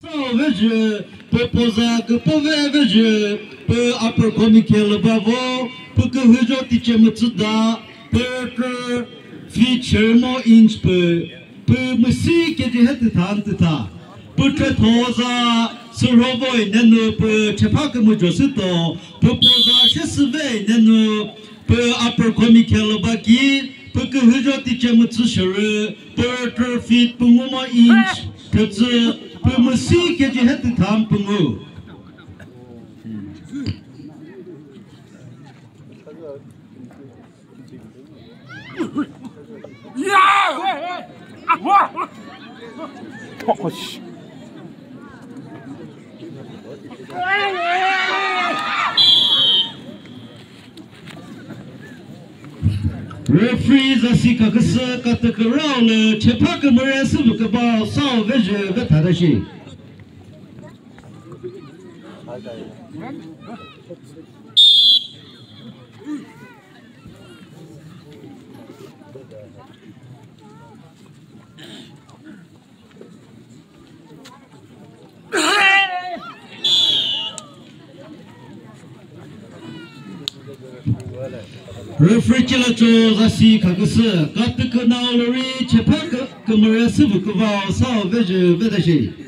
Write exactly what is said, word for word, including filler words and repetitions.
Sa vejü, pü poza küpove vejü, pü upper committee lü bavo, pü kühüjo tiche mütsüda, pü kü feet cherimo inch pü, pü müsi keji he tütha ntütha. Pü chethoza, sürhovoi nenu pü chepha kümüjo süto, pü poza shesüvei nenu, pü upper committee lü baki, pü kühüjo tiche mütsü shürü, pü three feet pü ngumo inch, thütsü, pü müsi keji he tütha pü ngu. Referee zasi kaküsü katü kürao lü chepha kümüre süvü kübao sao vejü ve thadashi. Referee chila cho zasi kaküsü katü künao lü ri chepha kü-, kümüre süvü küvao sao vejü ve dashi.